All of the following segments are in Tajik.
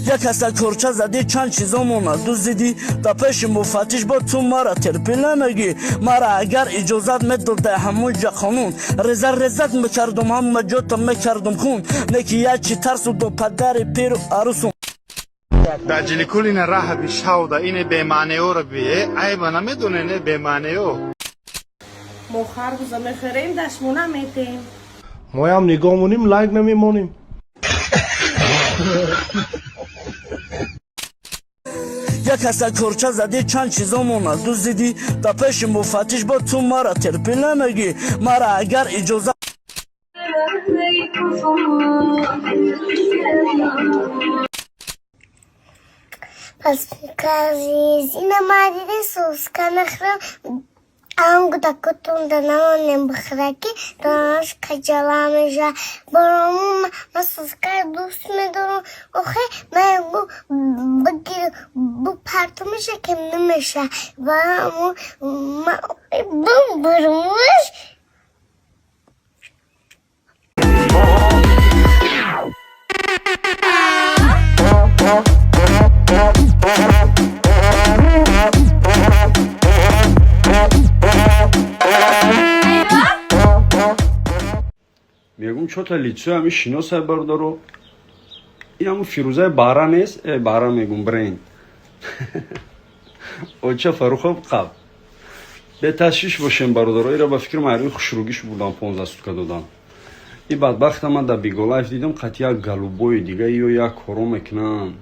Як каса корча задӣ, чанд чизомона дуздидӣ, да пеши муфаттиш бо ту мара терпӣ намегӣ. Мара агар иҷозат медода ҳамон ҷа қонун, реза резат мекардум, ҳама ҷота мекардум хун. Не ки як чи тарсу до падари пиру арӯсум. Дар ҷиликул ина раҳаби шавда ине бемаънеёро бие, айба намедоне, не бемаънеё. Мо харбуза мехӯрем, дашмона метем. Моям нигоҳ монем, лайк намемонем. Як каса корча задӣ, чанд чизомона дуздидӣ, да пеши муфаттиш бо ту мара терпӣ намегӣ. Мара агар иҷозат Пас ина ма диди соска мехӯрам, ам гудакутунда намонем бихӯра, ки донаш каҷала меша. Барому ма соскаро дӯст медорам. Охе, ма бигир бупартумеша, ки намеша. Барому ма бум бурмуш. Мегум, чота лицои ҳами шиносай, бародаро. Ин ҳамун Фирӯзаи баҳра нест? Э, баҳра мегум, бренд оча Фаррухов қаб. Беташвиш бошем, бародаро, ира ба фикри майрӯи хушрӯгиш бурдан, 15 сутка додан. И бадбахта ман дар Биголайф дидам, қати як голубои дига ё як коро мекунанд.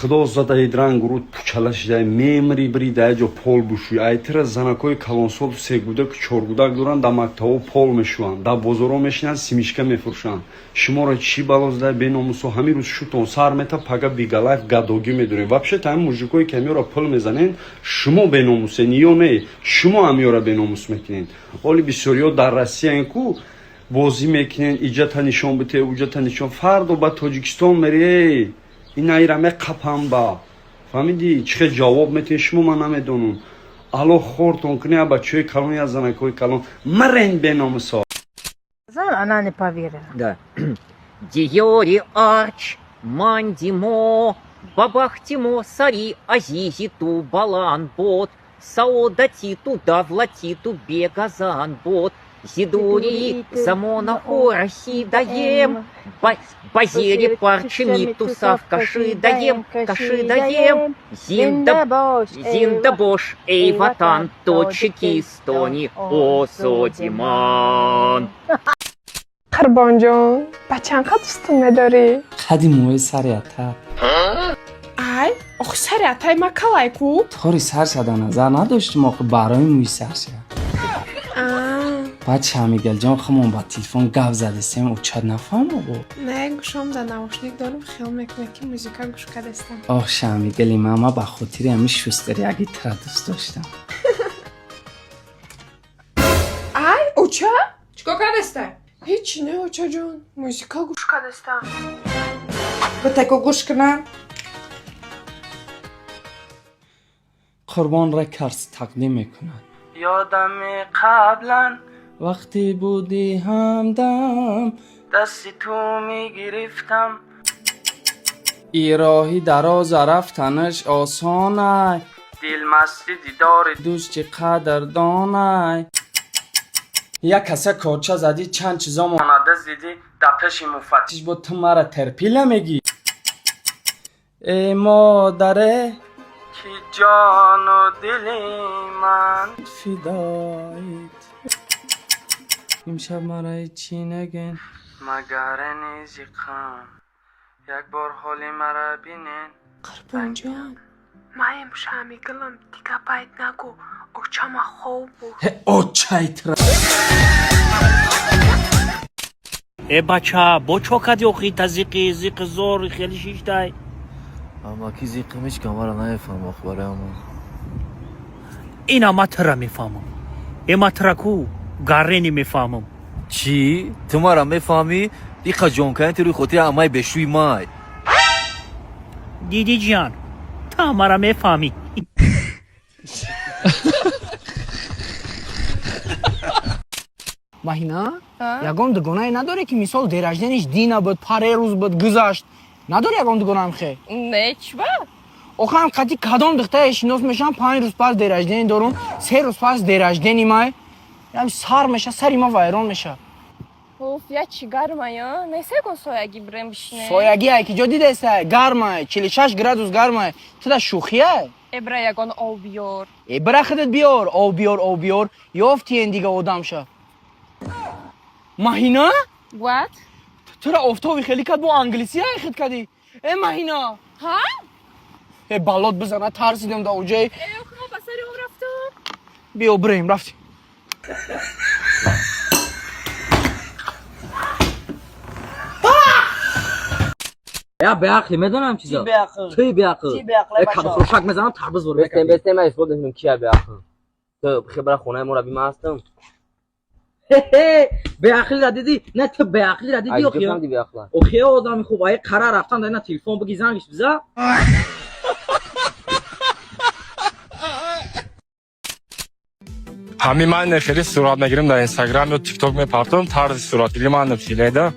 Худо зада идранг руд пучала шидай, мемри, бири дар ҷо пол бушӯй. Айтира занакҳои калонсол сегудак, чоргудак доранд, дар мактабҳо пол мешӯянд, дар бозорҳо мешинанд, семечка мефурӯшанд. Шуморо чӣ бало задай, беномусо? Ҳамин рӯз шутон сар мета, пага Бигалайф гадогӣ медорем. Вообще та ҳамин мужикое ки ҳамёра пул мезанен, шумо беномусен ё не? Шумо ҳамёра беномус мекунед. Ҳоли бисёриҳо дар Россиян ку бозӣ мекунен, иҷата нишон бите, уҷата нишон. Фардо ба Тоҷикистон мери, инаира меқапам ба. Фаҳмидӣ? Чӣ хел ҷавоб метиҳед шумо, ман намедонам. Алло хортон куне, бачаҳои калон, я занакҳои калон, марен, беномусо. Она не поверила. Да. Диори Арч, Мандимо, Бабахтимо, Сари, Азизиту, Балан, Бот, Саодатиту, Давлатиту, Бегазан, Бот, Зидури, Замона, Хораси, Даем, Базири, Парчемиту, Сав, Каши, Даем, Каши, Даем, Зинда, Зиндабош, Эй, Ватан, Точикистони, Осодиман. Қурбонҷон, ба чанд қад устун медорӣ? Қади мӯи сари ата. Ай, охи, сари атай ма калай ку. Тори сар шада назар надоштим, охи, барои мӯи сар шада. Баъд Шамигалҷон хумон ба телефон гап задесем, учад нафаҳмо бо. Не, гӯшом да наушник дорам, хиёл мекунад, ки музика гӯш кардастам. Оҳ, Шамигали ман, ба хотири ҳамин шустерияги тира дӯст доштам. Ай, оча, чикор кардастай? Ҳечи не, очаҷон, музика гӯш кардастам. Битако гӯш кунам. Қурбон Рекардс тақдим мекунад. Ёдами қаблан вақте будӣ ҳамдам, дасти ту мегирифтам. И роҳи дароза рафтанаш осонай, дилмасти дидори дӯст чӣ қадрдонай. Як каса корча задӣ, чанд чизо монада зидӣ, дар пеши муфаттиш муфаттиш бо ту мара терпила мегӣ. Э, модаре, ки ҷону дили ман фидоит, имшаб мара ҳечӣ нагӯен, магар низиқам як бор ҳоли мара бинен. Қурбонҷон, маем Шамигилам, дига байт нагӯ, очама хоб буд. Ҳе, очай тра. Э, бача, бо чо кади охи, та зиқи зиқи зор хеле шиштай? Амаки, зиқим ҳеч камара намефаҳмам, ох, барои ҳамон. Ина ма тира мефаҳмам. Э, ма тира ку гаррени мефаҳмам. Чӣ, ту мара мефаҳмӣ? Иқа ҷонкани ту рӯи хотири амаи бешӯи май. Диди ҷан, та мара мефаҳмӣ. Маҳина, ягон дугонае надоре, ки мисол день рождениш дина буд, паре рӯз буд, гузашт. Надори ягон дугонаам хе? Не, чиба? Охам қати кадом духтаре шинос мешам, 5 рӯз пас день рождения дорум, 3 рӯз пас день рождения май. Ям сар меша, сари ма вайрон меша. Уф, я чи гармая? Не сегон соягӣ бирем бишинем. Соягӣ ай ки ҷо дидаеста? Гармай, 46 градус гармай. Ту да шӯхиай? Э, бира ягон об биёр. Э, бира худат биёр, об биёр, об биёр. Ёфтиен дига одамша. Маҳина? What? Тура офтоби хеле кад бо англисӣ ай хид кадӣ. Э, Маҳина! Ҳа? Э, балот бизана, тарсидам да оҷаи. Э, охи ма ба сари об рафтам. Биё, бирем, рафтем. Я беақлӣ медонам чизо. Чӣ беақл? Туи беақл. Чӣ беақл, Э, бача? кабсошак мезанам, тарбуз бор. Бестем, бестем, ман исбот мекунам кия беақл. Ту бихе бара хонаи мо раби, ман ҳастам. Беақлира дидӣ? Не, ту беақлира дидӣ. Аз охи? ҷо фаҳмиди беақла? Охи, одами хуб, ай қара рафтан да ина телефон биги, зангиш биза. Ҳамин ман хеле сурат мегирем дар Инстаграм ё Тикток мепартом, тарзи суратгирӣ ман хеледа.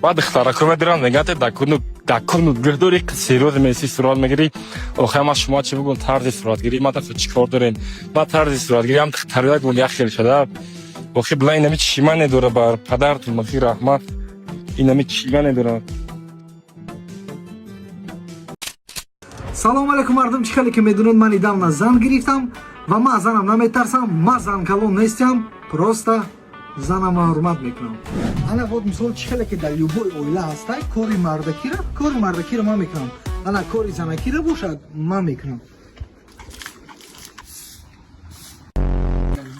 Баъд духтарако медирам, мегӯянд, дакуну гирдори серёз меси сурат мегирӣ. Охир ман шумо чӣ бигӯм, тарзи суратгирӣ ман чӣ кор дорем? Ман тарзи суратгирӣ ҳам духтарояк буд, як хел шуда. Охир била, инами чӣ мане дора? Бар падартун, охир раҳмат, инами чӣ мане дора? Салом алейкум, мардум! Чӣ хеле ки медонед, ман недавно зан гирифтам ва ман аз занам наметарсам. Ман занкалон нестам, просто занама ҳурмат мекунам. Ана вот, мисол, чӣ хеле ки дар любой оила ҳастай, кори мардакиро ман мекунам, ана кори занакиро бошад, ман мекунам.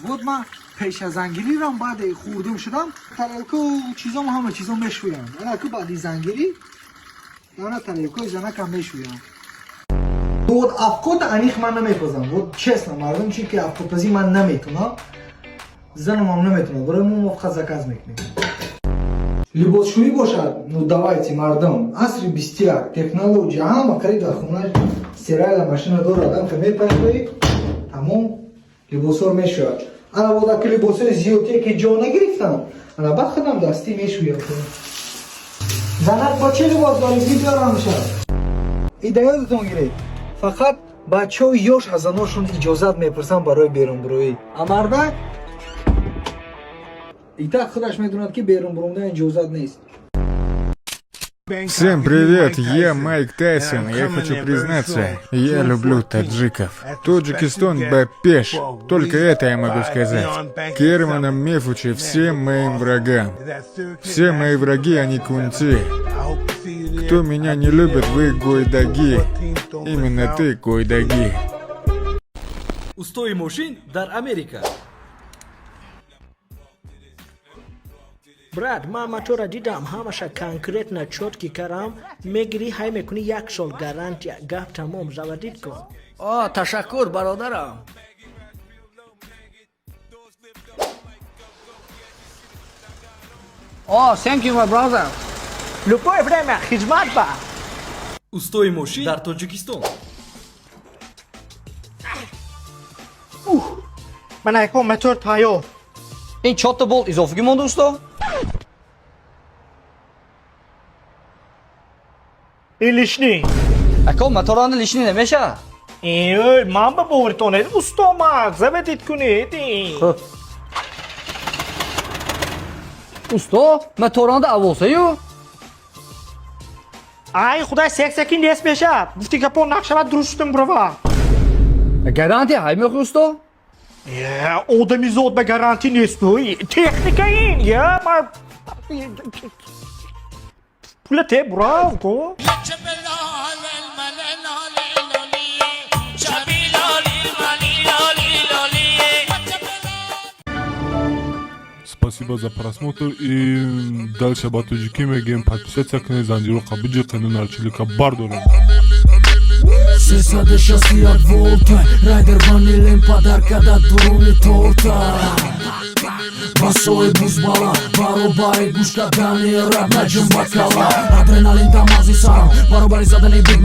Вот ман пеш аз зангирирам, баъде хурдум шудам, тарелку чизом, ҳама чизом мешӯям. Ана ку баъди зангирӣ ана тарелкои занакам мешӯям. Вот авқота аниқ ман намепазам, вот честно, мардум, чи ки авқотпазӣ ман наметунам, занамам наметунад, барои мо фақат заказ мекунем. Либосшӯӣ бошад, ну давайте, мардум, асри 21, технология, ҳама қариб дар хона стиральная машина дорад, амха мепартоӣ, тамом, либосҳоро мешӯяд. Ана вот аки либосҳои зиёдие ки ҷо нагирифтам, ана баъд худам дастӣ мешӯям. Занак бо чӣ либос дорӣ, ки биёрамша? Ида ёдатон гиред, фақат бачаҳои ёш аз заношон иҷозат мепурсанд барои берунбуроӣ, а мардак итак худаш медонад, ки берун буромдан иҷозат нест. Всем привет, я Майк Тайсон. Я хочу признаться, я люблю таджиков. Таджикистан ба пеш. Только это я могу сказать. Керманом Мефучи всем моим врагам. Все мои враги, они кунти. Кто меня не любит, вы гойдаги. Именно ты, гойдаги. Устои мошин дар Америка. Брат, ман мотора дидам, ҳамаша конкретно чёткий карам. Мегирӣ, ҳай мекунӣ, як сол гарантия, гап тамом, заводить кун. О, ташаккур, бародарам. О, thank you, my brother. Любое время хизмат ба. Устои мошин дар Тоҷикистон. Ман айко мотор тайёр. Ин чорта болт изофагӣ монда, усто? И лишний. Ако, моторанда лишний намеша. Эй, ман ба боваритон усто, ма заводить кунед. Хуб. Усто, моторанда авосаю? Ай, худай, сек-секи нест мешавад. Гуфти гапо нақшавад, дурустум брова. Гарантия ҳай мехӯ, усто? Е, одами зод ба гарантия несту. Техника ин, я ма пула те бурав го. Спасибо за просмотр и дальше ба тоҷикӣ мегӯем: подписаться кунед, занҷироқа биҷиқену нарчилика бардорем. 361 волта райдер ванилем подарка да дуруни торта. Басои бузбала баробари гӯш кардани рап наҷум бакала адреналин дар мағзи сарам баробари задани бит.